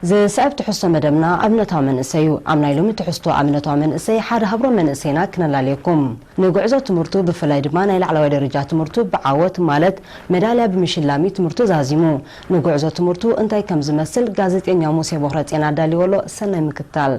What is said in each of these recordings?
ዝስዕብ ትሕዝቶ መደብና ኣብነታዊ መንእሰይ እዩ። ኣብ ናይ ሎሚ ትሕዝቶ ኣብነታዊ መንእሰይ ሓደ ሃብሮ መንእሰይና ክነላልየኩም። ንጉዕዞ ትምህርቱ ብፍላይ ድማ ናይ ላዕለዋይ ደረጃ ትምህርቱ ብዓወት ማለት መዳልያ ብምሽላም እዩ ትምህርቱ ዛዚሙ። ንጉዕዞ ትምህርቱ እንታይ ከም ዝመስል ጋዜጠኛ ሙሴ ቦኽረጼን ኣዳልዎ ኣሎ። ሰናይ ምክታል።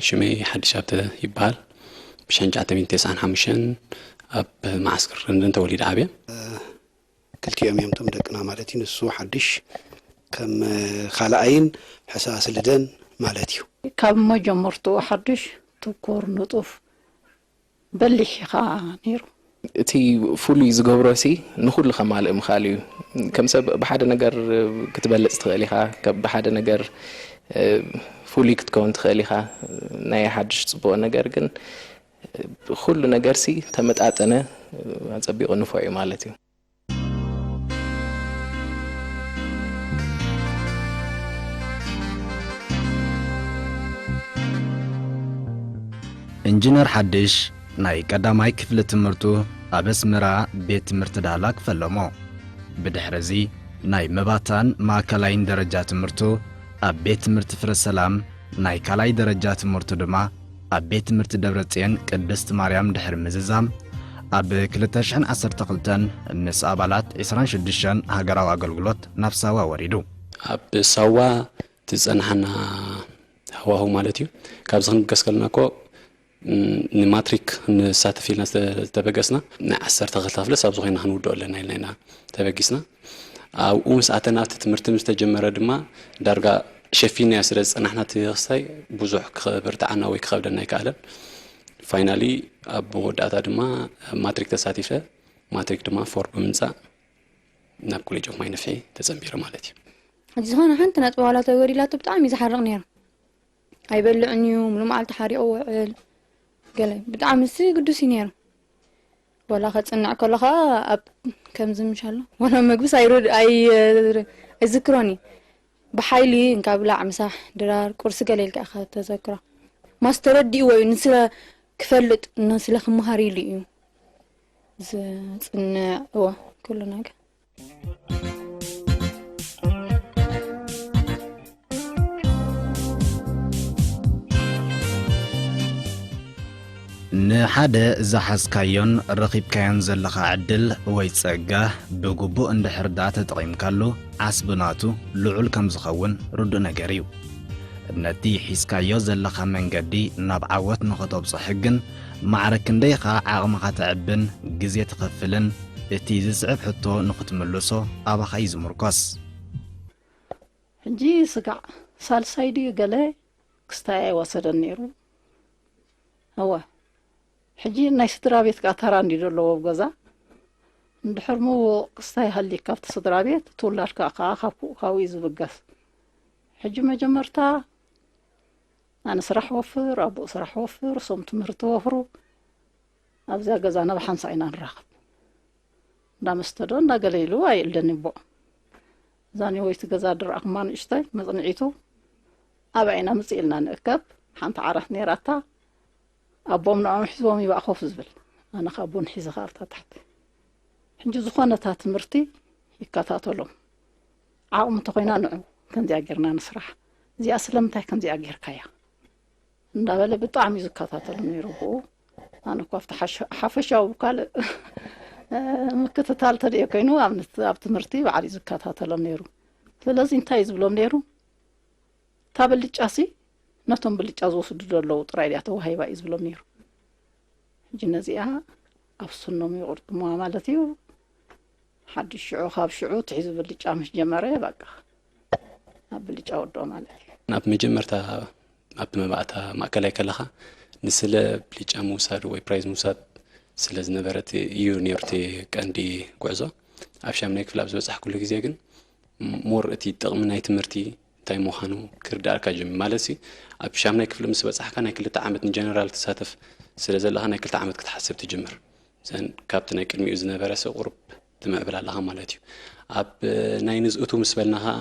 ሽመይ ሓድሽ ሃብተ ይበሃል። ብሽሕን ትሽዓተ ሚእትን ተስዓን ሓሙሽተን ኣብ መዓስከር ረንደን ተወሊደ ዓብየ። ክልቲኦም እዮም እቶም ደቅና ማለት እዩ። ንሱ ሓድሽ ከም ካልኣይን ሕሳስ ልደን ማለት እዩ። ካብ መጀመርትኡ ሓድሽ ትኩር፣ ንጡፍ፣ በሊሕ ኢኻ ነይሩ። እቲ ፍሉይ ዝገብሮ ሲ ንኹሉ ከማልእ ምኽኣል እዩ። ከም ሰብ ብሓደ ነገር ክትበልጽ ትኽእል ኢኻ፣ ብሓደ ነገር ፍሉይ ክትከውን ትኽእል ኢኻ። ናይ ሓድሽ ጽቡቕ ነገር ግን ኩሉ ነገር ሲ ተመጣጠነ ኣጸቢቑ ንፉዕ እዩ ማለት እዩ። ኢንጂነር ሓድሽ ናይ ቀዳማይ ክፍሊ ትምህርቱ ኣብ ኣስመራ ቤት ትምህርቲ ዳህላክ ፈለሞ። ብድሕሪ እዚ ናይ መባታን ማእከላይን ደረጃ ትምህርቱ ኣብ ቤት ትምህርቲ ፍረ ሰላም፣ ናይ ካልኣይ ደረጃ ትምህርቱ ድማ ኣብ ቤት ትምህርቲ ደብረጽዮን ቅድስት ማርያም ድሕሪ ምዝዛም፣ ኣብ ክልተ ሽሕን ዓሰርተ ክልተን ምስ ኣባላት ዕስራን ሽዱሽተን ሃገራዊ ኣገልግሎት ናብ ሳዋ ወሪዱ። ኣብ ሳዋ እቲ ዝጸናሓና ሃዋህው ማለት እዩ። ካብዚ ክንብገስ ከለና እኮ ንማትሪክ ንሳተፍ ኢልና ዝተበገስና ናይ ዓሰርተ ክልተ ክፍልስ ኣብዚ ኮይና ክንውድኦ ኣለና ኢልና ኢና ተበጊስና። ኣብኡ ምስ ኣተና ኣብቲ ትምህርቲ ምስ ተጀመረ ድማ ዳርጋ ሸፊንናዮ ስለ ዝጸናሕና እቲ ክስታይ ብዙሕ ክብርትዓና ወይ ክኸብደና ኣይከኣለን። ፋይናሊ ኣብ መወዳእታ ድማ ኣብ ማትሪክ ተሳቲፈ። ማትሪክ ድማ ፎር ብምምጻእ ናብ ኮሌጅ ኦፍ ማይ ነፍሒ ተጸንቢረ ማለት እዩ። ሕጂ ዝኾነ ሓንቲ ነጥቢ ዋላ ተጎዲላቶ ብጣዕሚ እዩ ዝሓርቕ ነይሩ። ኣይበልዕን እዩ፣ ሙሉእ መዓልቲ ሓሪቑ ይውዕል። ገለ ብጣዕሚ ሲ ግዱስ እዩ ነይሩ። ዋላ ከጽንዕ ከሎ ኸኣ ኣብ ከምዚ ምሽ ኣሎ ዋላ መግብስ ኣይዝክሮን እዩ። ብሓይሊ እንካ ብላዕ ምሳሕ ድራር ቁርሲ ገለ ኢልካ ኢኻ ተዘክሮ። ማስ ተረዲእዎ እዩ ንስለ ክፈልጥ ንስለ ክመሃር ኢሉ እዩ ዘጽንዕ እወ ኩሉ ነገር። ንሓደ ዝሓዝካዮን ረኺብካዮን ዘለኻ ዕድል ወይ ጸጋ ብግቡእ እንድሕር ደኣ ተጠቒምካሉ ዓስቢ ናቱ ልዑል ከም ዝኸውን ርዱእ ነገር እዩ። ነቲ ሒዝካዮ ዘለኻ መንገዲ ናብ ዓወት ንኸተብጽሖ ግን ማዕረ ክንደይኻ ዓቕምኻ ተዕብን ግዜ ትኸፍልን እቲ ዝስዕብ ሕቶ ንኽትምልሶ ኣባኻ እዩ ዝምርኮስ። ሕጂ ስጋዕ ሳልሳይ ድዩ ገለ ክስታይ ኣይወሰደን ነይሩ። እወ ሕጂ ናይ ስድራ ቤት ከኣ ተራ እንድዩ ዘለዎ ኣብ ገዛ። እንድሕር ምዉቕ ክስታይ ሃልዩካ ኣብቲ ስድራ ቤት እቲ ውላድካ ከኣ ካብኡ ካብኡ እዩ ዝብገስ። ሕጂ መጀመርታ ኣነ ስራሕ ወፍር ኣቦኡ ስራሕ ወፍር እሶም ትምህርቲ ወፍሩ ኣብዛ ገዛና ብሓንሳእ ኢና ንራኸብ። እንዳ መስተ ዶ እንዳ ገለ ኢሉ ኣየእልደን ይቦ። እዛ ኒወይቲ ገዛ ድረኣኹማ ንእሽተይ መጽንዒቱ ኣብኣ ኢና ምጽእ ኢልና ንእከብ። ሓንቲ ዓራት ነይራታ ኣቦም ንዕኦም ሒዝዎም እዩ ብኣ ኮፍ ዝብል። ኣነ ከኣ ኣቦን ሒዘ ከኣ ኣብታ ታሕቲ። ሕጂ ዝኾነ እታ ትምህርቲ ይከታተሎም። ዓቕሚ እንተኾይና ንዑ ከምዚኣ ጌርና ንስራሕ። እዚኣ ስለምንታይ ከምዚኣ ጌርካያ? እንዳበለ ብጣዕሚ እዩ ዝከታተሎ ነይሩ ብኡ። ኣነ እኳ ኣብቲ ሓፈሻዊ ብካልእ ምክትታል ተደዮ ኮይኑ ኣብ ትምህርቲ ባዕሉ እዩ ዝከታተሎም ነይሩ። ስለዚ እንታይ እዩ ዝብሎም ነይሩ? እታ ብልጫሲ ነቶም ብልጫ ዝወስዱ ዘለዉ ጥራይ ድያ ተዋሂባ እዩ ዝብሎም ነይሩ። ሕጂ ነዚኣ ኣብ ስኖም ይቕርጥሙዋ ማለት እዩ። ሓድሽ ሽዑ ካብ ሽዑ ትሒዙ ብልጫ ምስ ጀመረ በቃ ኣብ ብልጫ ወድኦ ማለት እዩ። ናብ መጀመርታ ኣብ መባእታ ማእከላይ ከለኻ ንስለ ብልጫ ምውሳድ ወይ ፕራይዝ ምውሳድ ስለ ዝነበረ እዩ ነይሩ እቲ ቀንዲ ጉዕዞ። ኣብ ሻምናይ ክፍሊ ኣብ ዝበጻሕኩሉ ግዜ ግን ሞር እቲ ጥቕሚ ናይ ትምህርቲ እንታይ ምዃኑ ክርድኣካ ጀሚሩ። ማለት ሲ ኣብ ሻምናይ ክፍሊ ምስ በጻሕካ ናይ ክልተ ዓመት ንጀነራል ትሳተፍ ስለ ዘለኻ ናይ ክልተ ዓመት ክትሓስብ ትጅምር። ዘን ካብቲ ናይ ቅድሚኡ ዝነበረ ሲ ቁሩብ ትምዕብል ኣለኻ ማለት እዩ። ኣብ ናይ ንዝእቱ ምስ በልና ኸዓ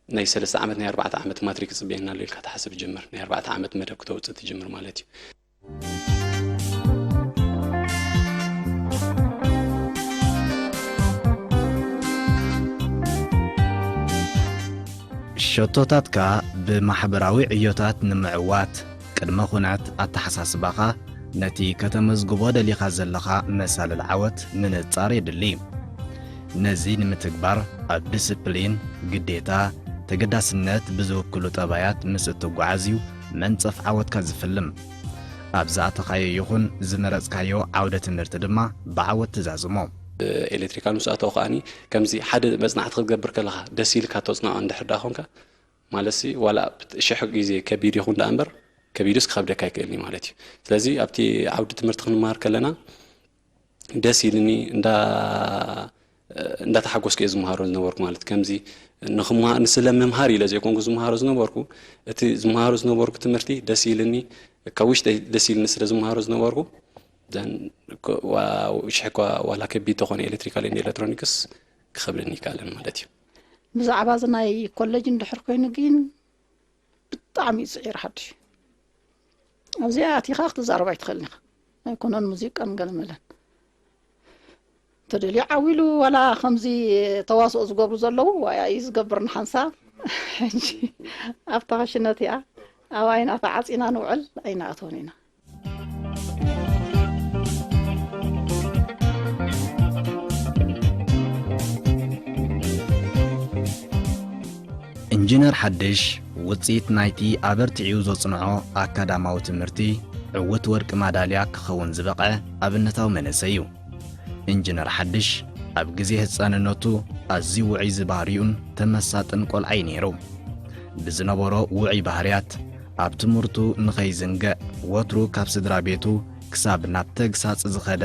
ናይ ሰለስተ ዓመት ናይ ኣርባዕተ ዓመት ማትሪክ ይጽበየና ኣሎ ኢልካ ትሓስብ ትጅምር። ናይ ኣርባዕተ ዓመት መደብ ክተውጽእ ትጅምር ማለት እዩ። ሸቶታትካ ብማሕበራዊ ዕዮታት ንምዕዋት ቅድመ ኹነት ኣተሓሳስባኻ ነቲ ከተመዝግቦ ደሊኻ ዘለኻ መሳልል ዓወት ምንጻር የድሊ። ነዚ ንምትግባር ኣብ ዲስፕሊን፣ ግዴታ፣ ተገዳስነት ብዝውክሉ ጠባያት ምስ እትጓዓዝ እዩ መንጸፍ ዓወትካ ዝፍልም። ኣብ ዝኣተኻዮ ይኹን ዝመረጽካዮ ዓውደ ትምህርቲ ድማ ብዓወት ትዛዝሞ። ኤሌክትሪካል ምስ ኣተው ከዓኒ ከምዚ ሓደ መጽናዕቲ ክትገብር ከለኻ ደስ ኢልካ ተጽንዖ እንድሕር ደኣ ኾንካ ማለትሲ ዋላ ሽሕ ግዜ ከቢድ ይኹን ደኣ እምበር ከቢዱስ ክኸብደካ ኣይክእልን እዩ ማለት እዩ። ስለዚ ኣብቲ ዓውዲ ትምህርቲ ክንመሃር ከለና ደስ ኢልኒ እንዳ እንዳተሓጎስኩ እየ ዝመሃሮ ዝነበርኩ ማለት ከምዚ ንስለ ምምሃር ኢለ ዘይኮንኩ ዝመሃሮ ዝነበርኩ እቲ ዝመሃሮ ዝነበርኩ ትምህርቲ ደስ ኢልኒ ካብ ውሽጠይ ደስ ኢልኒ ስለ ዝመሃሮ ዝነበርኩ ሽሕ እኳ ዋላ ከቢድ ተኾነ ኤሌክትሪካል ኤሌክትሮኒክስ ክኸብደኒ ይከኣለን ማለት እዩ። ብዛዕባ እዚ ናይ ኮሌጅ እንድሕር ኮይኑ ግን ብጣዕሚ እዩ ስዒር ሓድሽ ኣብዚኣ ኣቲኻ ክትዛረብ ኣይትኽእልን ኢኻ ኣይኮነን ሙዚቃን ገለመለን ተደልዩ ዓው ኢሉ ዋላ ከምዚ ተዋስኦ ዝገብሩ ዘለዉ ዋያ እዩ ዝገብር ንሓንሳብ ሕጂ ኣብታ ክሽነት እያ ኣብ ዓይና ተዓፂና ንውዕል ኣይንኣትወን ኢና ኢንጂነር ሓድሽ ውፅኢት ናይቲ ኣበርቲዕኡ ዘፅንዖ ኣካዳማዊ ትምህርቲ ዕውት ወርቂ ማዳልያ ክኸውን ዝበቕዐ ኣብነታዊ መንእሰይ እዩ። ኢንጂነር ሓድሽ ኣብ ግዜ ህፃንነቱ ኣዝዩ ውዑይ ዝባህሪኡን ተመሳጥን ቆልዓ እዩ ነይሩ። ብዝነበሮ ውዑይ ባህርያት ኣብ ትምህርቱ ንኸይዝንግዕ ወትሩ ካብ ስድራ ቤቱ ክሳብ ናብ ተግሳጽ ዝኸደ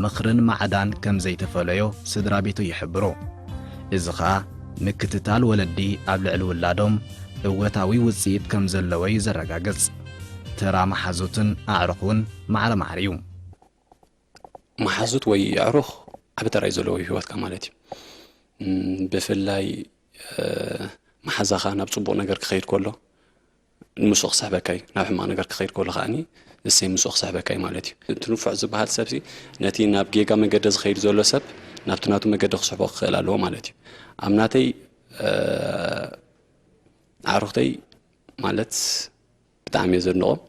ምኽርን ማዕዳን ከም ዘይተፈለዮ ስድራ ቤቱ ይሕብሩ። እዚ ኸኣ ምክትታል ወለዲ ኣብ ልዕሊ ውላዶም እወታዊ ውጽኢት ከም ዘለዎ እዩ ዘረጋግጽ። ተራ መሓዙትን ኣዕሩኽውን ማዕረ ማዕረ እዩ። መሓዙት ወይ ኣዕሩኽ ዓቢ ተራ እዩ ዘለዎ ኣብ ህይወትካ ማለት እዩ። ብፍላይ መሓዛኻ ናብ ጽቡቕ ነገር ክኸይድ ከሎ ምስኡ ክስሕበካ እዩ፣ ናብ ሕማቕ ነገር ክኸይድ ከሎ ከዓኒ እሰይ ምስኡ ክስሕበካ እዩ ማለት እዩ። እቲ ንፉዕ ዝበሃል ሰብሲ ነቲ ናብ ጌጋ መገዲ ዝኸይድ ዘሎ ሰብ ናብቲ ናቱ መገዲ ክስሕቦ ክኽእል ኣለዎ ማለት እዩ። ኣብ ናተይ ኣዕሩኽተይ ማለት ብጣዕሚ እየ ዘድንቖም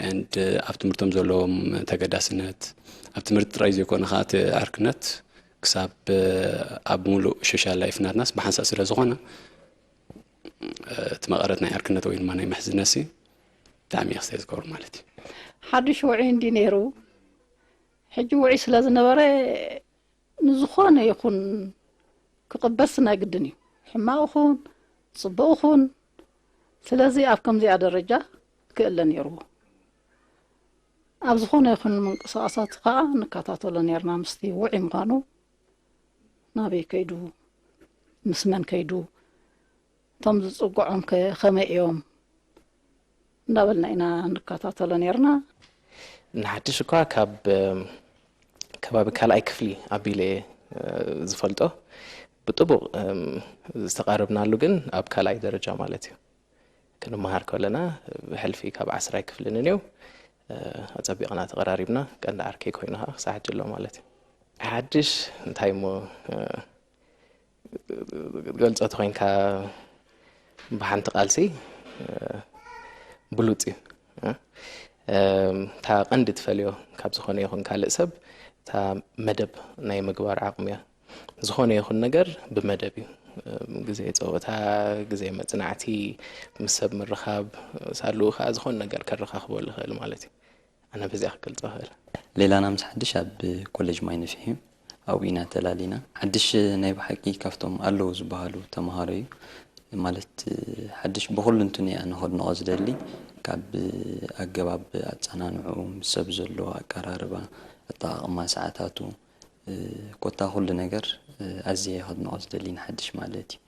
and ኣብ ትምህርቶም ዘለዎም ተገዳስነት ኣብ ትምህርቲ ጥራይ ዘይኮነ ከዓ እቲ ዕርክነት ክሳብ ኣብ ሙሉእ ሶሻል ላይፍ ናትናስ ብሓንሳእ ስለ ዝኾነ እቲ መቐረት ናይ ዕርክነት ወይ ድማ ናይ ምሕዝነት ሲ ብጣዕሚ እየ ክስተይ ዝገብሩ ማለት እዩ። ሓዱሽ ውዑይ እንዲ ነይሩ ሕጂ ውዑይ ስለ ዝነበረ ንዝኾነ ይኹን ክቕበስ ናይ ግድን እዩ። ሕማቕ ኹን ጽቡቕ ኹን ስለዚ ኣብ ከምዚኣ ደረጃ ክእለ ነይርዎ። ኣብ ዝኾነ ይኹን ምንቅስቓሳት ከዓ ንከታተሎ ነይርና ምስቲ ውዑይ ምዃኑ ናበይ ከይዱ ምስ መን ከይዱ እቶም ዝጽግዖም ከ ከመይ እዮም እንዳበልና ኢና ንከታተሎ ነርና። ንሓድሽ እኳ ካብ ከባቢ ካልኣይ ክፍሊ ኣቢለ ዝፈልጦ ብጥቡቕ ዝተቓረብናሉ ግን ኣብ ካልኣይ ደረጃ ማለት እዩ። ክንመሃር ከለና ብሕልፊ ካብ ዓስራይ ክፍሊ ንንው ኣጸቢቕና ተቐራሪብና ቀንዲ ዓርከይ ኮይኑ ከዓ ክሳዕ ሕጂ ኣሎ ማለት እዩ። ሓድሽ እንታይ እሞ ክትገልጾ ተኾይንካ ብሓንቲ ቃልሲ ብሉጽ እዩ። እታ ቀንዲ ትፈልዮ ካብ ዝኾነ ይኹን ካልእ ሰብ እታ መደብ ናይ ምግባር ዓቕሚ እያ። ዝኾነ ይኹን ነገር ብመደብ እዩ። ግዜ ጸወታ፣ ግዜ መጽናዕቲ፣ ምስ ሰብ ምርኻብ፣ ሳልኡ ከኣ ዝኾነ ነገር ከረኻኽበሉ ይኽእል ማለት እዩ። ኣነ በዚኣ ክገልጾ ይኽእል። ሌላና ምስ ሓድሽ ኣብ ኮሌጅ ማይ ነፍሒ እዩ። ኣብኡ ኢና ተላሊና። ሓድሽ ናይ ብሓቂ ካብቶም ኣለዉ ዝበሃሉ ተምሃሮ እዩ። ማለት ሓድሽ ብኹሉ እንትኑ እያ ንኸድንቖ ዝደሊ። ካብ ኣገባብ ኣጸናንዕኡ፣ ምስ ሰብ ዘለዎ ኣቀራርባ፣ ኣጠቓቕማ ሰዓታቱ፣ ኮታ ኩሉ ነገር ኣዝየ ከድንቖ ዝደሊ ንሓድሽ ማለት እዩ።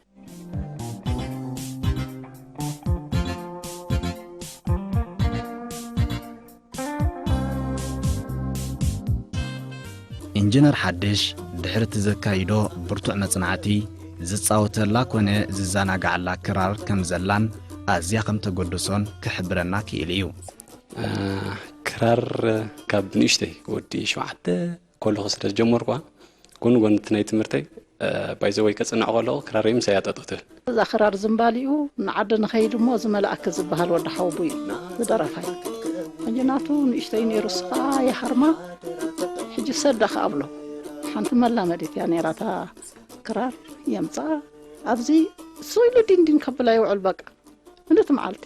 ኢንጂነር ሓድሽ ድሕሪ እቲ ዘካይዶ ብርቱዕ መጽናዕቲ ዝጻወተላ ኮነ ዝዘናግዓላ ክራር ከም ዘላን ኣዝያ ከም ተገድሶን ክሕብረና ክኢሉ እዩ። ክራር ካብ ንእሽተይ ወዲ ሸውዓተ ከለኹ ስለ ዝጀመርኳ ጎኒ ጎኒ እቲ ናይ ትምህርተይ ባይዘወይ ከጽንዕ ከለኹ ክራረይ ምሳይ ኣጠጠው ትብል። እዛ ክራር ዝምባሊኡ ንዓዲ ንኸይድ እሞ ዝመልኣኪ ዝበሃል ወዲ ሓወቦይ እዩ ዝደረፋይ። ሕጂ ናቱ ንእሽተይ ነይሩ እሱ ኸዓ ይሃርማ ሕጂ ሰዳ ኸዓ ኣብሎ ሓንቲ መላመዲት እያ ነይራ እታ ክራር የምፅኣ ኣብዚ እሱ ኢሉ ዲንዲን ከብላ ይውዕል በቃ ምልእቲ መዓልቲ።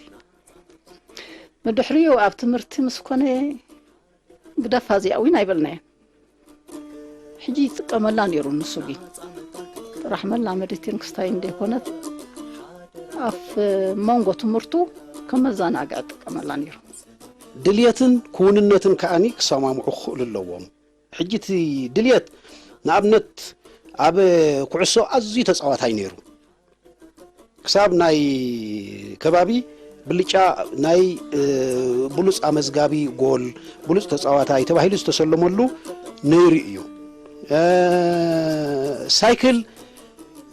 ብድሕሪኡ ኣብ ትምህርቲ ምስ ኮነ ግደፋ እዚኣ እውን ኣይበልናየን። ሕጂ ይጥቀመላ ነይሩ ንሱ ግን ጥራሕ መላመዲትን ክስታይ እንደይኮነት ኣብ መንጎ ትምህርቱ ከም መዘናግዒ ይጥቀመላ ነይሩ። ድልየትን ክውንነትን ከኣኒ ክሰማምዑ ክኽእሉ ኣለዎም። ሕጂ እቲ ድልየት ንኣብነት ኣብ ኩዕሶ ኣዝዩ ተፃዋታይ ነይሩ። ክሳብ ናይ ከባቢ ብልጫ ናይ ብሉፅ ኣመዝጋቢ ጎል፣ ብሉፅ ተፃዋታይ ተባሂሉ ዝተሰለመሉ ነይሩ እዩ። ሳይክል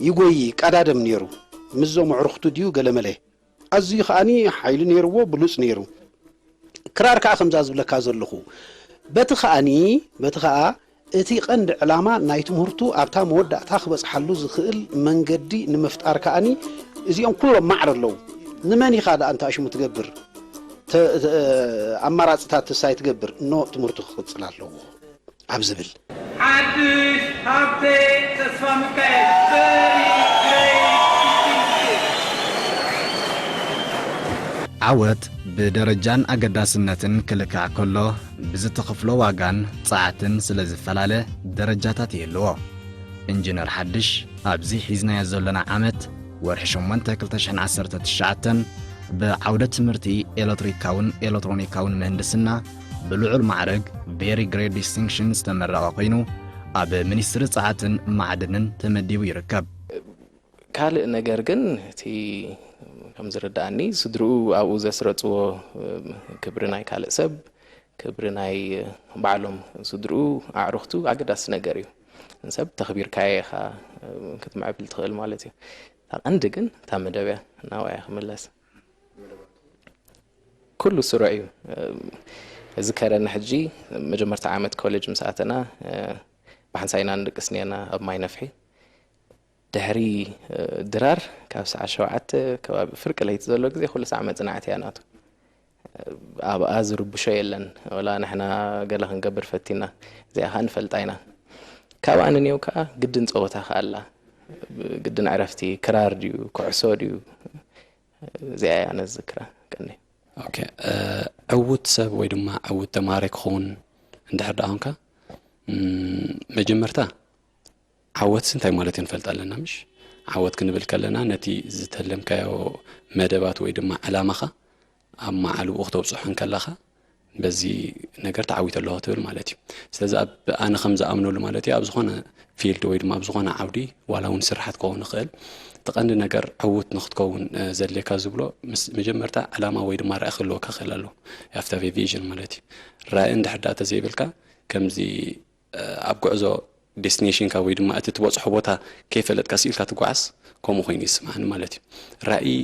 ይጎይ ይቀዳደም ነይሩ ምስዞም ኣዕሩኽቱ ድዩ ገለመለ። ኣዝዩ ከዓኒ ሓይሊ ነይርዎ፣ ብሉፅ ነይሩ። ክራር ከዓ ከምዛ ዝብለካ ዘለኹ በቲ ከዓኒ በቲ ከዓ እቲ ቀንዲ ዕላማ ናይ ትምህርቱ ኣብታ መወዳእታ ክበፅሓሉ ዝኽእል መንገዲ ንምፍጣር ከኣኒ እዚኦም ኩሎም ማዕረ ኣለዉ። ንመን ኢኻ ደኣ እንተ ኣሽሙ ትገብር? ኣማራፅታት ትሳይ ትገብር እኖ ትምህርቱ ክቕፅል ኣለዎ ኣብ ዝብል። ሓድሽ ሃብቴ ተስፋሚካኤል very great distinction። ዓወት ብደረጃን ኣገዳስነትን ክልካዕ ከሎ ብዝትኽፍሎ ዋጋን ጸዓትን ስለ ዝፈላለ ደረጃታት ይህልዎ። ኢንጂነር ሓድሽ ኣብዚ ሒዝናዮ ዘሎና ዓመት ወርሒ ሸሞንተ ክልተ ሽሕን ዓሰርተ ትሽዓተን ብዓውደ ትምህርቲ ኤለትሪካውን ኤለትሮኒካውን ምህንድስና ብልዑል ማዕረግ very great distinction ዝተመረቐ ኮይኑ ኣብ ሚኒስትሪ ጸዓትን ማዕድንን ተመዲቡ ይርከብ። ካልእ ነገር ግን እቲ ከም ዝርድኣኒ ስድርኡ ኣብኡ ዘስረፅዎ ክብሪ ናይ ካልእ ሰብ ክብሪ ናይ ባዕሎም ስድርኡ ኣዕሩኽቱ ኣገዳሲ ነገር እዩ። ንሰብ ተኽቢርካዮ ኢኻ ክትምዕብል ትኽእል ማለት እዩ። እታ ቀንዲ ግን እታ መደብ እያ ናብኣ እያ ክምለስ። ኩሉ ስሩዕ እዩ። እዚ ከረን ሕጂ መጀመርታ ዓመት ኮሌጅ ምስ ኣተና ብሓንሳእ ኢና ንድቅስ ነርና ኣብ ማይ ነፍሒ። ድሕሪ ድራር ካብ ሰዓት ሸውዓተ ከባቢ ፍርቂ ለይቲ ዘሎ ግዜ ኩሉ ሳዕ መጽናዕቲ እያ ናቱ። ኣብኣ ዝርብሾ የለን። ወላ ንሕና ገለ ክንገብር ፈቲና እዚኣ ከኣ ንፈልጣ ኢና። ካብኣ ንኔው ከኣ ግድን ጸወታ ከኣ ኣላ። ግድን ዕረፍቲ ክራር ድዩ ኩዕሶ ድዩ እዚኣ እያ ነዝክራ ቀኒ። ኦኬ ዕዉት ሰብ ወይ ድማ ዕዉት ተማሃራይ ክኸውን እንድሕር ደኣ ኾንካ መጀመርታ ዓወትሲ እንታይ ማለት እዩ ንፈልጥ ኣለና ምሽ? ዓወት ክንብል ከለና ነቲ ዝተለምካዮ መደባት ወይ ድማ ዕላማኻ ኣብ መዓልብኡ ክተብፅሖ እንከለኻ በዚ ነገር ተዓዊተ ኣለኹ ትብል ማለት እዩ። ስለዚ ኣብ ኣነ ከም ዝኣምነሉ ማለት እዩ ኣብ ዝኾነ ፊልድ ወይ ድማ ኣብ ዝኾነ ዓውዲ ዋላ እውን ስራሓት ክኸውን ይኽእል እቲ ቀንዲ ነገር ዕዉት ንክትከውን ዘድልየካ ዝብሎ ምስ መጀመርታ ዕላማ ወይ ድማ ራእይ ክህልወካ ክእል ኣለዎ። You have to have a vision ማለት እዩ። ራእይ እንድሕር ደኣ ተዘይብልካ ከምዚ ኣብ ጉዕዞ ዴስቲኔሽንካ ወይ ድማ እቲ ትበፅሖ ቦታ ከይፈለጥካ ስኢልካ ትጓዓዝ ከምኡ ኮይኑ ይስምዓኒ ማለት እዩ። ራእይ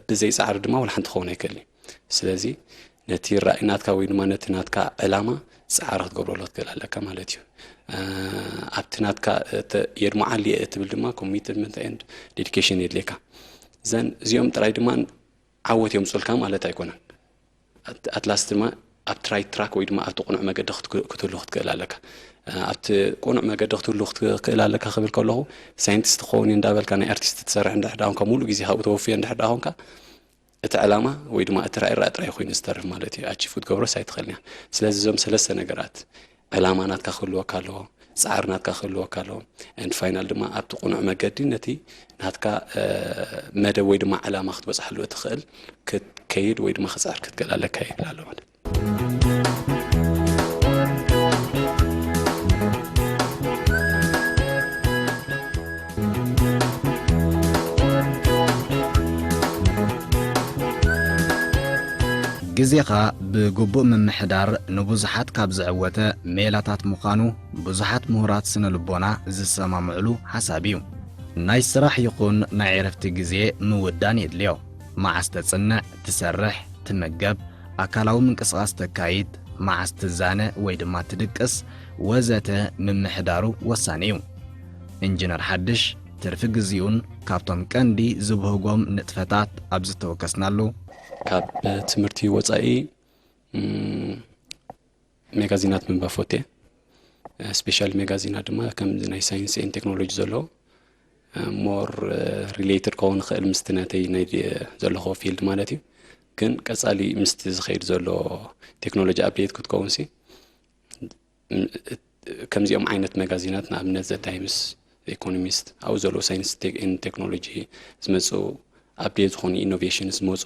ብዘይ ፃዕሪ ድማ ዋላ ሓንቲ ክኸውን ኣይክእልን እዩ። ስለዚ ነቲ ራእይ ናትካ ወይ ድማ ነቲ ናትካ ዕላማ ፃዕሪ ክትገብረሉ ክትክእል ኣለካ ማለት እዩ። ኣብቲ ናትካ የድምዓሉ እየ እትብል ድማ ኮሚትመንት ኤንድ ዴዲኬሽን የድልየካ። ዘን እዚኦም ጥራይ ድማ ዓወት የምፁልካ ማለት ኣይኮነን። ኣትላስት ድማ ኣብቲ ራይት ትራክ ወይ ድማ ኣብቲ ቅኑዕ መገዲ ክትህሉ ክትክእል ኣለካ። ኣብቲ ቅኑዕ መገዲ ክትህሉ ክትክእል ኣለካ ክብል ከለኹ፣ ሳይንቲስት ክኸውን እየ እንዳበልካ ናይ ኣርቲስት ትሰርሕ እንድሕር ደኣ ኮንካ፣ ሙሉእ ግዜ ካብኡ ተወፍዮ እንድሕር ደኣ ኮንካ፣ እቲ ዕላማ ወይ ድማ እቲ ራእይ ራእይ ጥራይ ኮይኑ ዝተርፍ ማለት እዩ። ኣቺቭ ክትገብሮስ ኣይትኽእልን እያ። ስለዚ እዞም ሰለስተ ነገራት፣ ዕላማ ናትካ ክህልወካ ኣለዎ፣ ጻዕሪ ናትካ ክህልወካ ኣለዎ፣ and final ድማ ኣብቲ ቅኑዕ መገዲ ነቲ ናትካ መደብ ወይ ድማ ዕላማ ክትበጽሓሉ እትኽእል ክትከይድ ወይ ድማ ክጽዕር ክትክእል ኣለካ ይብል ኣሎ ማለት። ግዜኻ ብግቡእ ምምሕዳር ንብዙሓት ካብ ዘዕወተ ሜላታት ምዃኑ ብዙሓት ምሁራት ስነ ልቦና ዝሰማምዕሉ ሓሳብ እዩ። ናይ ስራሕ ይኹን ናይ ዕረፍቲ ግዜ ምውዳን የድልዮ። መዓስ ተጽንዕ፣ ትሰርሕ፣ ትምገብ፣ ኣካላዊ ምንቅስቓስ ተካይድ፣ መዓስ ትዛነ ወይ ድማ ትድቅስ ወዘተ ምምሕዳሩ ወሳኒ እዩ። ኢንጂነር ሓድሽ ትርፊ ግዜኡን ካብቶም ቀንዲ ዝብህጎም ንጥፈታት ኣብ ዝተወከስናሉ፣ ካብ ትምህርቲ ወጻኢ ሜጋዚናት ምንባብ ፈትየ። ስፔሻል ሜጋዚናት ድማ ከም ናይ ሳይንስ ኤን ቴክኖሎጂ ዘሎ ሞር ሪሌትድ ክኸውን ይኽእል ምስቲ ናተይ ናይ ዘለኹ ፊልድ ማለት እዩ። ግን ቀጻሊ ምስቲ ዝኸይድ ዘሎ ቴክኖሎጂ ኣፕዴት ክትከውንሲ ከምዚኦም ዓይነት መጋዚናት ንኣብነት ዘ ታይምስ፣ ኢኮኖሚስት ኣብኡ ዘለዉ ሳይንስ ቴክኖሎጂ ዝመፁ ኣፕዴት ዝኾኑ ኢኖቬሽን ዝመፁ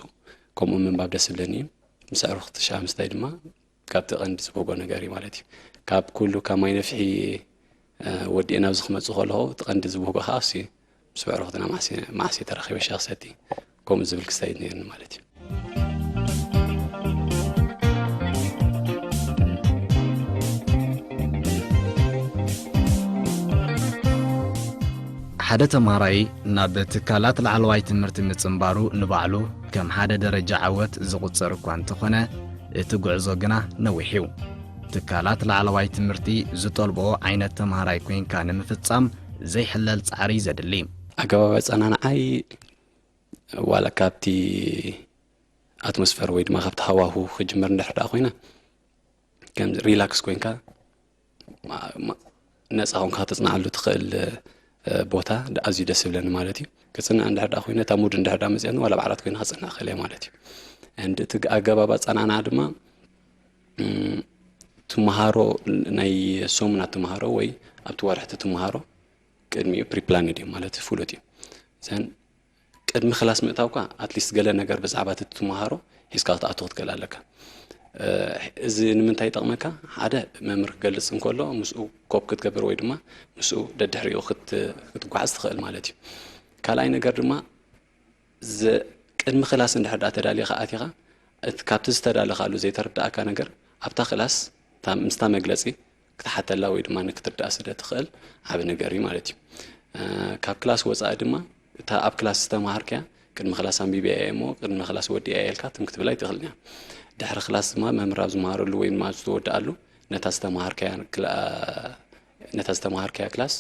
ከምኡ ምንባብ ደስ ዝብለኒ እዩ። ምስ ኣዕሩኽቲ ሻምስታይ ድማ ካብቲ ቀንዲ ዝብህጎ ነገር እዩ ማለት እዩ። ካብ ኩሉ ካብ ማይ ነፍሒ ወዲኤ ናብዚ ክመፅእ ከለኹ እቲ ቀንዲ ዝብህጎ ከዓ እሱ እዩ። ምስ ኣዕሩኽትና መዓስ መዓስ ተራኺበ ሻሂ ክሰቲ ከምኡ ዝብል ክስተይድ ነይርኒ ማለት እዩ። ሓደ ተምሃራይ ናብ ትካላት ላዕለዋይ ትምህርቲ ምጽንባሩ ንባዕሉ ከም ሓደ ደረጃ ዓወት ዝቑጸር እኳ እንተኾነ፣ እቲ ጉዕዞ ግና ነዊሕ እዩ። ትካላት ላዕለዋይ ትምህርቲ ዝጠልብኦ ዓይነት ተምሃራይ ኮይንካ ንምፍጻም ዘይሕለል ጻዕሪ እዩ ዘድሊ። ኣገባብ ኣጸናንዓይ ዋላ ካብቲ ኣትሞስፈር ወይ ድማ ካብቲ ሃዋሁ ክጅምር እንድሕር ደኣ ኮይና ከም ሪላክስ ኮይንካ ነፃ ኮንካ ከተፅንዓሉ ትኽእል ቦታ ኣዝዩ ደስ ይብለኒ ማለት እዩ። ክፅንዕ እንድሕር ደኣ ኮይነ እታ ሙድ እንድሕር ደኣ መፅያኒ ዋላ ባዕላት ኮይነ ክፅንዕ ክእል እየ ማለት እዩ። And እቲ ኣገባብ ኣፀናንዓ ድማ ትምሃሮ ናይ ሰሙናት ትምሃሮ ወይ ኣብቲ ወርሕቲ ትምሃሮ ቅድሚኡ ፕሪፕላንድ እዩ ማለት ፍሉጥ እዩ። ዘን ቅድሚ ክላስ ምእታውካ ኣትሊስት ገለ ነገር ብዛዕባ እቲ ትምሃሮ ሒዝካ ክትኣቱ ክትክእል ኣለካ። እዚ ንምንታይ ይጠቕመካ? ሓደ መምህር ክገልፅ እንከሎ ምስኡ ኮፕ ክትገብር ወይ ድማ ምስኡ ደድሕሪኡ ክትጓዓዝ ትኽእል ማለት እዩ። ካልኣይ ነገር ድማ ቅድሚ ክላስ እንድሕር ዳ ተዳሊኻ ኣቲኻ ካብቲ ዝተዳለኻሉ ዘይተረዳእካ ነገር ኣብታ ክላስ ምስታ መግለፂ ክትሓተላ ወይ ድማ ንክትርዳእ ስለ ትኽእል ዓቢ ነገር እዩ ማለት እዩ። ካብ ክላስ ወፃኢ ድማ እታ ኣብ ክላስ ዝተምሃርካያ ቅድሚ ክላስ ኣንቢበያ እየ እሞ ቅድሚ ክላስ ወዲኣ እየ ኢልካ ትም ክትብል ኣይትኽእልን እያ። ድሕሪ ክላስ ድማ መምህር ኣብ ዝመሃረሉ ወይ ድማ ኣብ ዝተወድኣሉ ነታ ዝተምሃርካያ ነታ ዝተምሃርካያ ክላስ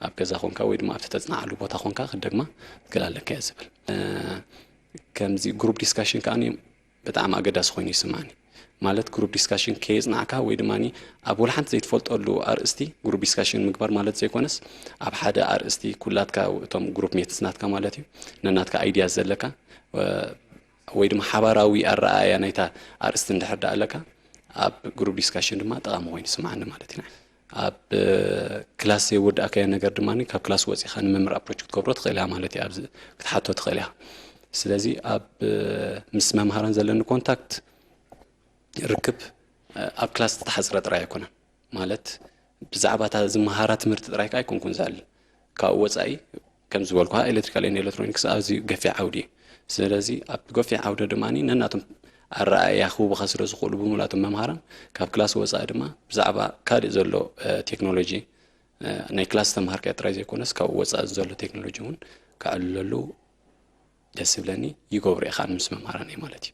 ኣብ ገዛ ኮንካ ወይ ድማ ኣብቲ ተፅናዓሉ ቦታ ኮንካ ክትደግማ ክትክእል ኣለካ እየ ዝብል። ከምዚ ግሩፕ ዲስካሽን ከዓ ብጣዕሚ ኣገዳሲ ኮይኑ ይስማዓኒ። ማለት ግሩፕ ዲስካሽን ከየጽናዕካ ወይ ድማ ኣብ ወላ ሓንቲ ዘይትፈልጠሉ ኣርእስቲ ግሩፕ ዲስካሽን ምግባር ማለት ዘይኮነስ ኣብ ሓደ ኣርእስቲ ኩላትካ እቶም ግሩፕ ሜትስ ናትካ ማለት እዩ ነናትካ ኣይድያ ዘለካ ወይ ድማ ሓባራዊ ኣረኣእያ ናይታ ኣርእስቲ እንድሕር ደኣ ኣለካ ኣብ ግሩፕ ዲስካሽን ድማ ጠቓሚ ኮይኑ ይስማዓኒ ማለት እዩ። ኣብ ክላስ ዘይወዳእካዮ ነገር ድማ ካብ ክላስ ወፂኻ ንመምህር ኣፕሮች ክትገብሮ ትኽእል ኢኻ ማለት እዩ። ኣብዚ ክትሓቶ ትኽእል ኢኻ። ስለዚ ኣብ ምስ መምሃራን ዘለኒ ኮንታክት ርክብ ኣብ ክላስ ዝተሓፅረ ጥራይ ኣይኮነን። ማለት ብዛዕባ እታ ዝመሃራ ትምህርቲ ጥራይ ከዓ ኣይኮንኩን ዝዕልል። ካብኡ ወፃኢ ከም ዝበልኩኻ ኤሌክትሪካል ኤንድ ኤሌክትሮኒክስ ኣዝዩ ገፊሕ ዓውዲ እዩ። ስለዚ ኣብ ገፊሕ ዓውዲ ድማ ነናቶም ኣረኣእያ ክህቡኻ ስለ ዝኽእሉ ብምሉኣቶም መምሃራን ካብ ክላስ ወፃኢ ድማ ብዛዕባ ካልእ ዘሎ ቴክኖሎጂ ናይ ክላስ ዝተምሃርካዮ ጥራይ ዘይኮነስ ካብኡ ወፃኢ ዘሎ ቴክኖሎጂ እውን ከዕልለሉ ደስ ዝብለኒ ይገብሮ እየ ከዓ ምስ መምሃራነይ ማለት እዩ።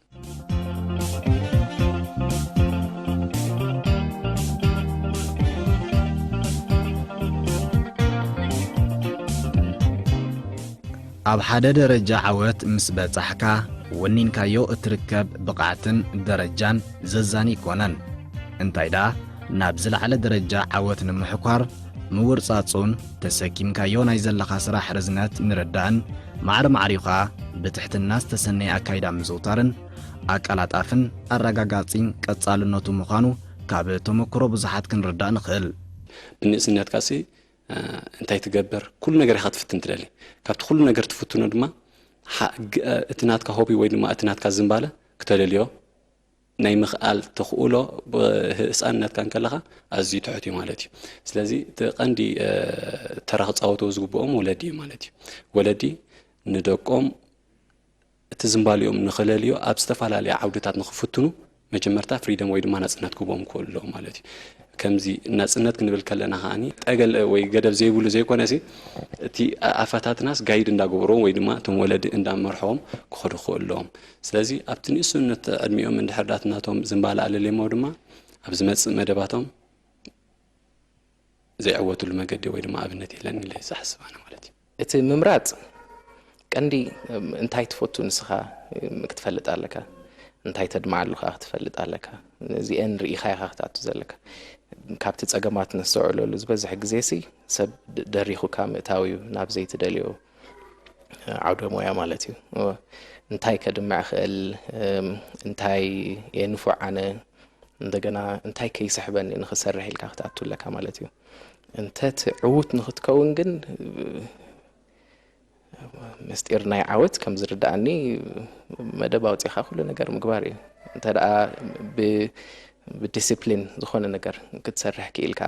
ኣብ ሓደ ደረጃ ዓወት ምስ በጻሕካ ወኒንካዮ እትርከብ ብቕዓትን ደረጃን ዘዛኒ ኣይኮነን። እንታይ ደኣ ናብ ዝለዓለ ደረጃ ዓወት ንምሕኳር ምውርጻጹን፣ ተሰኪምካዮ ናይ ዘለኻ ስራሕ ርዝነት ምርዳእን፣ ማዕረ ማዕሪኡ ኸኣ ብትሕትና ዝተሰነየ ኣካይዳ ምዝውታርን ኣቀላጣፍን ኣረጋጋጺን ቀጻልነቱ ምዃኑ ካብ ተመክሮ ብዙሓት ክንርዳእ ንኽእል። ብንእስነትካሲ፣ እ፣ እንታይ ትገብር? ኩሉ ነገር ኢኻ ትፍትን ትደሊ። ካብቲ ኩሉ ነገር ትፍትኖ ድማ፣ ሓ-፣ ግ-፣ እ፣ እቲ ናትካ ሆቢ ወይ ድማ እቲ ናትካ ዝንባለ ክተለልዮ ናይ ምኽኣል ተኽእሎ፣ ብ-፣ ህፃንነትካ እንከለኻ ኣዝዩ ትሑት እዩ ማለት እዩ። ስለዚ እቲ ቀንዲ፣ እ፣ ተራ ክፃወትዎ ዝግብኦም ወለዲ እዩ ማለት እዩ። ወለዲ ንደቆም እቲ ዝንባሊኦም ንኽለልዮ ኣብ ዝተፈላለየ ዓውድታት ንኽፍትኑ መጀመርታ ፍሪደም ወይ ድማ ናፅነት ክህቦም ክኽእሉ ኣለዎም ማለት እዩ። ከምዚ ናፅነት ክንብል ከለና ከዓኒ ጠገል ወይ ገደብ ዘይብሉ ዘይኮነሲ፣ እቲ ኣፈታትናስ ጋይድ እንዳገበርዎም ወይ ድማ እቶም ወለዲ እንዳመርሕዎም ክኸዱ ክኽእሉ ኣለዎም። ስለዚ ኣብቲ ንእስነት ዕድሚኦም እንድሕር ዳት ናቶም ዝንባለ ኣለልየሞ ድማ ኣብ ዝመጽእ መደባቶም ዘይዕወትሉ መገዲ ወይ ድማ ኣብነት የለን ኢለ ዝሓስብ ኣነ ማለት እዩ። እቲ ምምራጽ ቀንዲ፣ እም፣ እንታይ ትፈቱ ንስኻ፣ እም፣ ክትፈልጥ ኣለካ። እንታይ ተድምዓሉ ከኣ ክትፈልጥ ኣለካ። እዚአን ርኢኻ ኢኻ ክትኣቱ ዘለካ። ካብቲ ጸገማት ነስተውዕለሉ ዝበዝሕ ግዜሲ ሰብ ደ-፣ ደሪኹካ ምእታው እዩ ናብ ዘይትደልዮ ዓውደ ሞያ ማለት እዩ። እወ። እንታይ ከድምዕ እኽእል፣ እም፣ እንታይ እየ ንፉዕ ኣነ፣ እንደገና እንታይ ከይስሕበኒ ንኽሰርሕ ኢልካ ክትኣቱ ኣለካ ማለት እዩ። እንተ እቲ ዕዉት ንኽትከውን ግን፣ ምስጢር ናይ ዓወት ከም ዝርድኣኒ መደብ ኣውጺኻ ኩሉ ነገር ምግባር እዩ። እንተ ደኣ ብ-፣ ብዲሲፕሊን ዝኾነ ነገር ክትሰርሕ ክኢልካ፣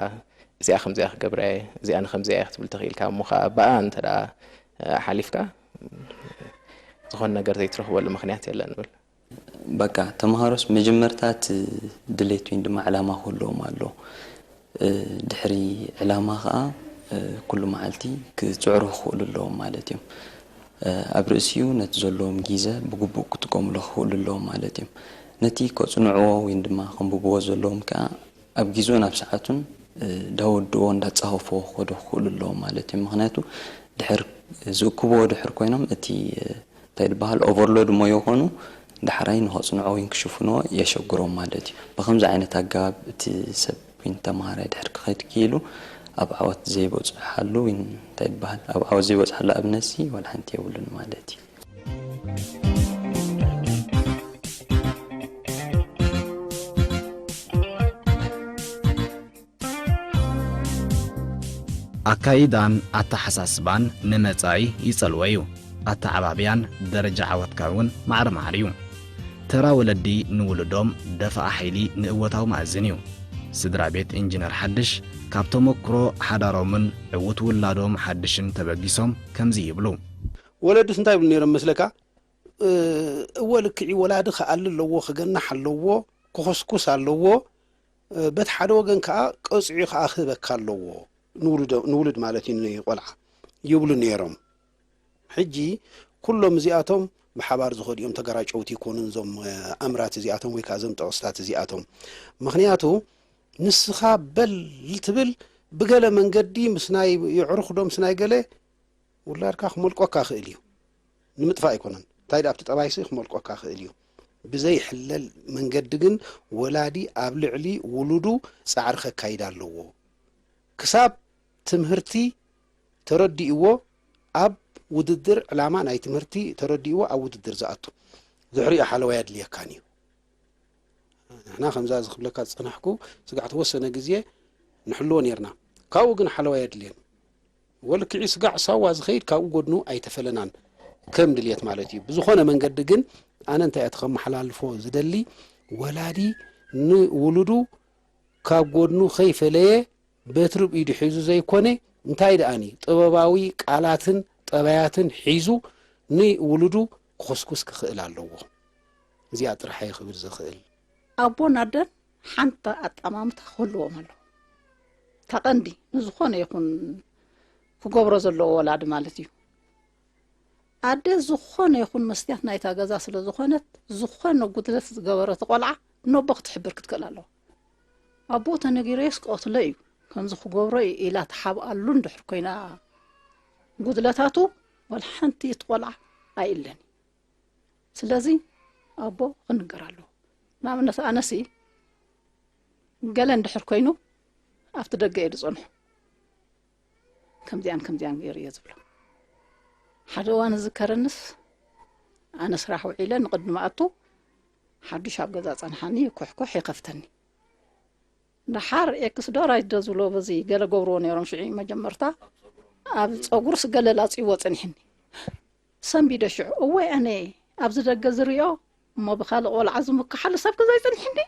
እዚኣ ከምዚኣ ክገብራ እየ፣ እዚኣ ንከምዚኣ እየ ክትብል ተኽኢልካ፣ እሞ ኸኣ ብኣ እንተ ደኣ ሓሊፍካ፣ ዝኾነ ነገር ዘይትረኽበሉ ምኽንያት የለን ንብል። በቃ፣ ተምሃሮስ መጀመርታ እቲ ድሌት ወይ ድማ ዕላማ ክህልዎም ኣለዎ። እ፣ ድሕሪ ዕላማ ኸኣ፣ እ፣ ኩሉ መዓልቲ ክጽዕሩ ክኽእሉ ኣለዎም ማለት እዮም። እ፣ ኣብ ርእሲኡ ነቲ ዘለዎም ግዜ ብግቡእ ክጥቀሙሉ ክኽእሉ ኣለዎም ማለት እዮም። ነቲ ከጽንዕዎ ወይ ድማ ከንብብዎ ዘለዎም ከኣ ኣብ ግዜኡን ኣብ ሰዓቱን፣ እ፣ እንዳወድዎ እንዳጻፈፍዎ ክኸዱ ክኽእሉ ኣለዎም ማለት እዩ። ምኽንያቱ ድሕር ዝእክብዎ ድሕር ኮይኖም እቲ፣ እ፣ እንታይ ዝበሃል ኦቨርሎድ እሞ ይኾኑ ዳሕራይ ንኸጽንዕዎ ወይ ክሽፍንዎ የሸግሮም ማለት እዩ። ብኸምዚ ዓይነት ኣገባብ እቲ ሰብ ወይ ተምሃራይ ድሕር ክኸይድ ክኢሉ ኣብ ዓወት ዘይበጽሓሉ ወይ እንታይ ዝበሃል ኣብ ዓወት ዘይበጽሓሉ ኣብነትሲ ዋላ ሓንቲ የብሉን ማለት እዩ። ኣካይዳን ኣተሓሳስባን ንመጻኢ ይጸልዎ እዩ። ኣተዓባብያን ደረጃ ዓወትካን እውን ማዕረ ማዕረ እዩ። ተራ ወለዲ ንውሉዶም ደፋኣ ሓይሊ ንእወታዊ መኣዝን እዩ። ስድራ ቤት ኢንጂነር ሓድሽ ካብ ተመክሮ ሓዳሮምን ዕዉት ውላዶም ሓድሽን ተበጊሶም ከምዚ ይብሉ። ወለድስ እንታይ ይብሉ ነይሮም መስለካ? እ፣ እወ ልክዒ፣ ወላዲ ክኣሊ ኣለዎ፣ ክገናሕ ኣለዎ፣ ክኹስኩስ ኣለዎ። እ፣ በቲ ሓደ ወገን ከኣ ቀጺዑ ከኣ ክህበካ ኣለዎ። ንውሉዶ-፣ ንውሉድ ማለት እዩ፣ ንቆልዓ ይብሉ ነይሮም። ሕጂ ኩሎም እዚኣቶም ብሓባር ዝኸዱ እዮም፣ ተገራጨውቲ ይኮኑን እዞም፣ እ፣ ኣምራት እዚኣቶም ወይ ከኣ እዞም ጠቕስታት እዚኣቶም። ምኽንያቱ ንስኻ በል ትብል ብገለ መንገዲ ምስ ናይ የዕሩኽ ዶ ምስ ናይ ገለ ውላድካ ክመልቆካ ክእል እዩ። ንምጥፋእ ኣይኮነን። እንታይ ደኣ ኣብቲ ጠባይሲ ክመልቆካ ክእል እዩ። ብዘይሕለል መንገዲ ግን ወላዲ ኣብ ልዕሊ ውሉዱ ጻዕሪ ከካይድ ኣለዎ። ክሳብ ትምህርቲ ተረዲእዎ ኣብ ውድድር፣ ዕላማ ናይ ትምህርቲ ተረዲእዎ ኣብ ውድድር ዝኣቱ። ድሕሪኡ ሓለዋይ ኣድልየካን እዩ። ንሕና ከምዛ እዚ ክብለካ ዝጸናሕኩ ስጋዕ ተወሰነ ግዜ ንሕልዎ ኔርና። ካብኡ ግን ሓለዋይ ኣድልየን። ወልክዒ ስጋዕ ሳዋ ዝኸይድ ካብኡ ጎድኑ ኣይተፈለናን። ከም ድልየት ማለት እዩ። ብዝኾነ መንገዲ ግን ኣነ እንታይ እቲ ከመሓላልፎ ዝደሊ፣ ወላዲ ንውሉዱ ካብ ጎድኑ ከይፈለየ በትሪ ብኢዱ ሒዙ ዘይኮነ፣ እንታይ ደኣኒ ጥበባዊ ቃላትን ጠባያትን ሒዙ ንውሉዱ ክኹስኩስ ክኽእል ኣለዎ። እዚኣ ጥራሕ እየ ክብል ዝኽእል። ኣቦን ኣደን ሓንቲ ኣጠማምታ ክህልዎም ኣለዎ። እታ ቀንዲ ንዝኾነ ይኹን ክገብሮ ዘለዎ ወላዲ ማለት እዩ። ኣደ ዝኾነ ይኹን መስትያት ናይታ ገዛ ስለ ዝኾነት፣ ዝኾነ ጉድለት ዝገበረት ቆልዓ ነቦ ክትሕብር ክትክእል ኣለዋ። ኣቦ ተነጊረዮስ ክቐትሎ እዩ፣ ከምዚ ክገብሮ እዩ ኢላ ትሓብኣሉ እንድሕር ኮይና፣ ጉድለታቱ ዋላ ሓንቲ እቲ ቆልዓ ኣይእለን እዩ። ስለዚ ኣቦ ክንገር ኣለዎ። ንኣብነት ኣነሲ ገለ እንድሕር ኮይኑ ኣብቲ ደገ እየ ዝጸንሖ። ከምዚኣን ከምዚኣን ገይሩ እየ ዝብሎ። ሓደ እዋን ዝዝከረንስ፣ ኣነ ስራሕ ውዒለ ንቕድሚ ኣቱ ሓዱሽ ኣብ ገዛ ጸንሓኒ፣ ኩሕኩሕ ይኸፍተኒ። ደሓር ኤክስዶር ኣይደ ዝብሎ፣ በዚ ገለ ገብርዎ ነይሮም ሽዑ መጀመርታ። ኣብ ጸጉርስ ገለ ላጽይዎ ጸኒሕኒ። ሰንቢደ ሽዑ፣ እወይ ኣነ ኣብዚ ደገ ዝሪኦ እሞ ብኻልእ ቆልዓ ዝምክሓሉ ሰብ ገዛ ይጸንሕኒ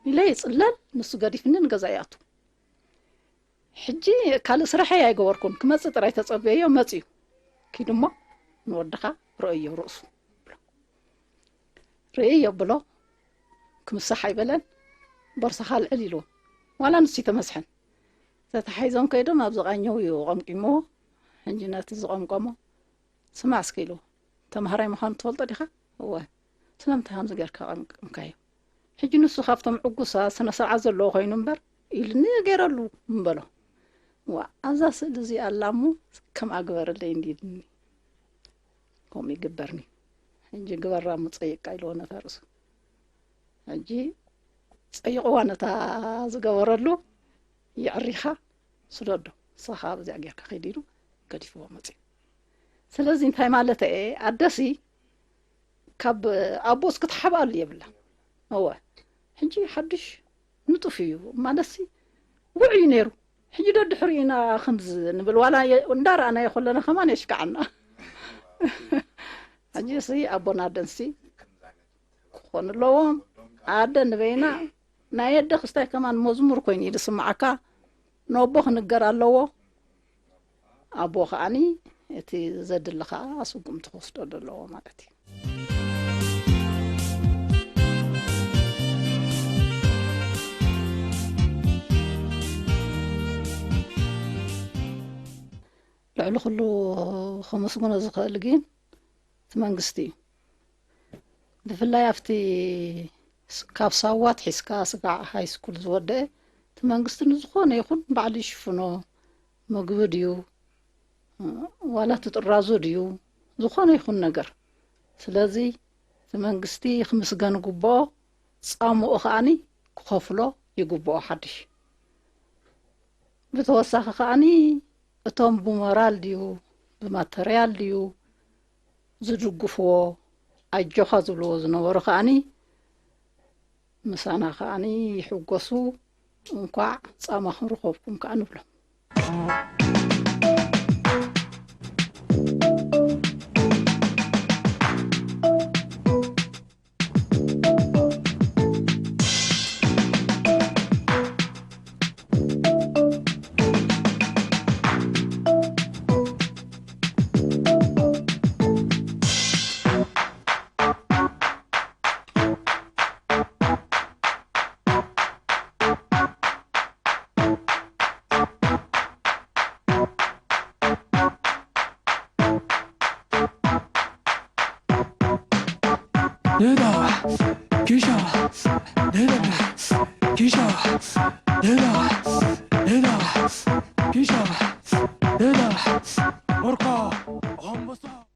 ኢለ ይጽለል፣ ንሱ ገዲፍኒ ንገዛ ይኣቱ። ሕጂ ካልእ ስራሐይ ኣይገበርኩን፣ ክመጽእ ጥራይ ተጸበዮ፣ መጽዩ። ኪድ እሞ ንወድኻ ርእዮ ርእሱ። ርእዮ ብሎ፣ ክምሳሕ ኣይበለን፣ ቦርሳኻ ኣልዕል ኢልዎ። ዋላ ንሱ ይተመስሐን። ተታሒዞም ከይዶም ኣብዚ ቃኘው እዩ ቀምቂምዎ። ሕጂ ነቲ ዝቐምቀሞ፣ ስማዕ እስኪ ኢልዎ፣ ተምሃራይ ምዃኑ ትፈልጦ ዲኻ? እወ። ስለምንታይ ከምዚ ጌርካ ቀምቀምካዮ? ሕጂ ንሱ ካብቶም ዕጉሳት ስነ ስርዓት ዘለዎ ኮይኑ እምበር ኢልኒ ገይረሉ እምበሎ። ዋ፣ ኣብዛ ስእሊ እዚኣ ኣላ እሞ ከምኣ ግበረለይ እንዲ ኢልኒ። ከምኡ ይግበርኒ። ሕጂ ግበራ እሞ ጸይቃ ኢልዎ ነታ ርእሱ። ሕጂ ጸይቕዋ ነታ ዝገበረሉ፣ የዕሪኻ ስደዶ፣ ንስኻ ብዚኣ ጌርካ ኺድ ኢሉ ገዲፍዎ መጺኡ። ስለዚ እንታይ ማለት እየ? ኣደሲ ካብ ኣቦስ ክትሓብኣሉ የብላ። እወ፣ ሕጂ ሓድሽ ንጡፍ እዩ ማለትሲ ውዑይ እዩ ነይሩ። ሕጂ ዶ ድሕሪኡ ኢና ከምዚ ንብል፣ ዋላ የ-፣ እንዳረኣናዮ ከለና ከማን የሽክዓና። ሕጂ ሲ ኣቦና ኣደንሲ ክኾኑ ኣለዎም። ኣደ ንበይና ናይ ኣደ ክስታይ ከማን መዝሙር ኮይኑ እዩ ዝስምዓካ። ነቦ ክንገር ኣለዎ። ኣቦ ከዓኒ እቲ ዘድሊ ከኣ ስጉምቲ ክወስደሉ ኣለዎ ማለት እዩ። ልዕሊ ኩሉ ከመስግኖ ዝኽእል ግን እቲ መንግስቲ እዩ። ብፍላይ ኣብቲ ስ-፣ ካብ ሳዋ ኣትሒዝካ ስጋዕ ሃይ ስኩል ዝወደአ፣ እቲ መንግስቲ ንዝኾነ ይኹን ባዕሉ ይሽፍኖ፣ ምግቢ ድዩ፣ ዋላ እቲ ጥራዙ ድዩ፣ ዝኾነ ይኹን ነገር። ስለዚ እቲ መንግስቲ ክምስገን ይግብኦ፣ ጻምኡ ከኣኒ ክኸፍሎ ይግብኦ ሓድሽ። ብተወሳኺ ከኣኒ እቶም ብሞራል ድዩ ብማተርያል ድዩ ዝድግፍዎ፣ ኣጆኻ ዝብልዎ ዝነበሩ ከኣኒ ምሳና ከኣኒ ይሕጎሱ፣ እንኳዕ ጻማኹም ረኸብኩም ከኣ ንብሎም።